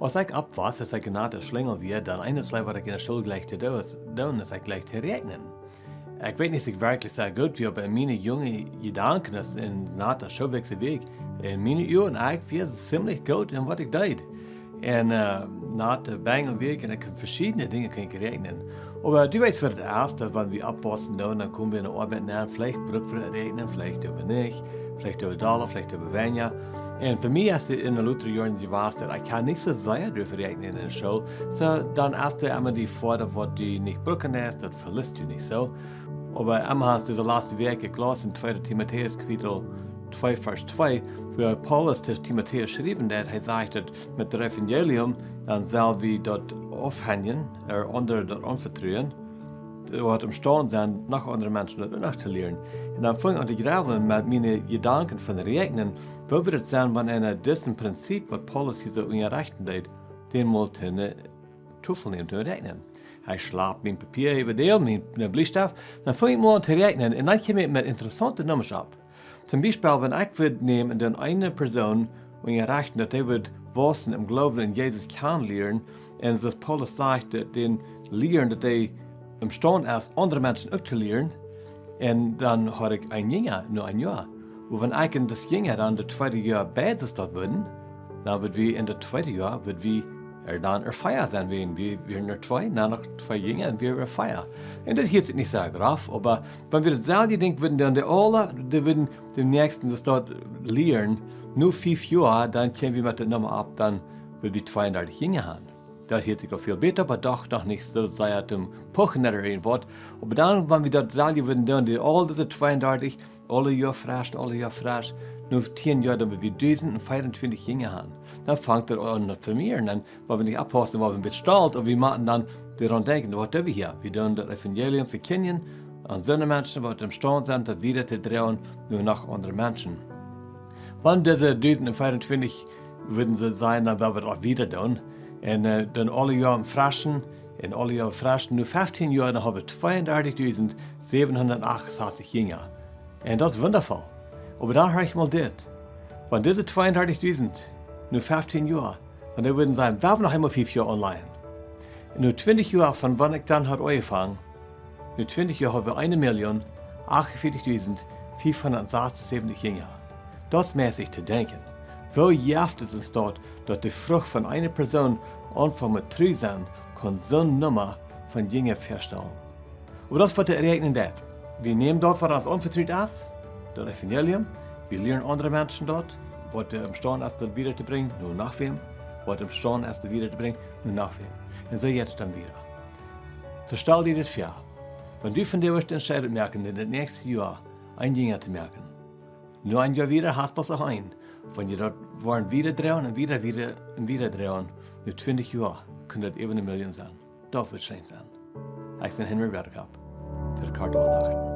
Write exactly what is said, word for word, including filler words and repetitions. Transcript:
Aus ekj oppwoss, aus ekj een Schlingel wia, daut eensje waut ekj enne School jlikjt to doonen, es jlikjt to räakjnen. Ekj weet nich, aus ekj werkjlich soo goot wia, oba miene junge Jedanken aus een Schoolwäakj, wia ekj, un miene Uagen, ekj wia zimlich goot en waut ekj deed. Un, äh, no de Bengel wia ekj, un ekj kunn veschiedne Dinja kunn ekj räakjnen. Oba du weetst waut daut es, daut wan wie oppwossen, dan, dan kome wie enne Oabeit aun, veleicht bruck wie räakjnen, veleicht uk nich, veleicht uk dolla, veleicht uk weinja. Un fa mie es daut enne latste Joaren jewast, daut ekj kaun nich soo sea derch räakjnen enne School. Soo, dan es doa emma dee Foadel waut du nich brucken deist, daut veliest du nich soo. Oba emma haud ekj dise latste Wäakj jeläsen en tweede Timotäus Kapitel twee, Varsch twee, wua Paulus to Timotäus schriewen deed, hee sajcht daut met daut Evangelium, dan sell wie daut aufhenjen, ea aundre daut aunvetruen, waut emstaund sent, noch aundre Menschen daut uk noch to lieren. Un dan funk ekj aun to jrebblen met miene Jedanken von räakjnen, woo wudd daut sennen, wan eena dit Prinzip, waut Paulus hia soo unjarechten deed, dän mol to ne Tofel nämen to räakjnen. Hee schlap mien Papia äwa däm, mien, ne Bliestaft, dan funk ekj mol aun to räakjnen, un dan kjeem ekj met interessaunte Nummasch opp. Toom Biespel, wan ekj wudd nämen un dan eene Persoon unjarechten, daut dee wudd wausen em Gloowen un Jesus kjanen lieren, un soo aus Paulus sajcht, daut dän lieren, daut dee emstaund es, aundre Menschen uk to lieren, un dan haud ekj een Jinja, no een Joa. Oba wan ekj un dis Jinja dan daut tweede Joa beides daut wudden, dan wudd wie en daut tweede Joa, wudd wie ea dan ea vea sennen, wie, wie, wie ea twee, dan noch twee Jinja un wie ea vea. Un daut hieet sikj nich soo groff, oba wan wie daut selwje Dinkj wudden doonen, dee aule, dee wudden dän näakjsten daut doa lieren, no fief Joa, dan kjeemen wie met de Numma opp, dan wudd wie tweeundartich Jinja haben. Daut hieet sikj aul väl bäta, oba doch noch nich soo sea toom Puchen ooda irjent waut. Oba dan, wan wie daut selwje wudden doonen, dee aul dise tweeundartich, aule Joa fresch, aule Joa fresch, no tieen Joa, dan wudd wie dusent un veeauntwintich Jinja haben. Dan fangt daut aun to vemieren. Dan, wan wie nich oppaussen, woa wie een bät stolt, un wie motten dan doaraun denkjen, waut doo wie hia? Wie doonen daut Evangelium vekjindjen aun soone Menschen, waut emstaund sent, daut wieda to droagen, no noch aundre Menschen. Wan dise dusent un veeauntwintich wudden soo sennen, dan well wie daut uk wieda doonen. Un, äh, dan aule Joa fresch, un aule Joa fresch. No feftieen Joa, dan hab wie tweeundartich dusent säwenhundat achtunsastich Jinja. Un daut es wundafoll. Oba dan horch mol dit. Wan dise tweeundartich dusent, no feftieen Joa, wan dee wudden sennen, wie haben noch emma fief Joa online. Un no twintich Joa von wan ekj dan haud aunjefongen, no twintich Joa hab wie eene Million achtunvieetich dusent fiefhundat sasunsäwentich Jinja. Daut es mässich to denkjen. Woo jeft et ons daut, daut de Frucht von eene Persoon aunfangt met tru sennen, kaun soone Numma von Jinja vestalen? Oba daut es waut de Räakjnunk deit. Wie nämen daut, waut ons aunvetrut es, daut Evangelium, wie lieren aundre Menschen daut, waut doa emstaund es, daut wieda to brinjen, no noch wäm, waut emstaund es, daut wieda to brinjen, no noch wäm. Un soo jeit et dan wieda. Soo stal die dit väa. Wan du vondoag woascht de Entscheidunk moaken, en daut näakjste Joa een Jinja to moaken, no een Joa wieda hast bloos noch een. Wan jie daut woaren wieda droagen un wieda, wieda un wieda droagen, no twintich Joa kunn daut äwa eene Million sennen. Daut wudd scheen sennen. Ekj sie Henry Redekop fa de Korte Aundachten.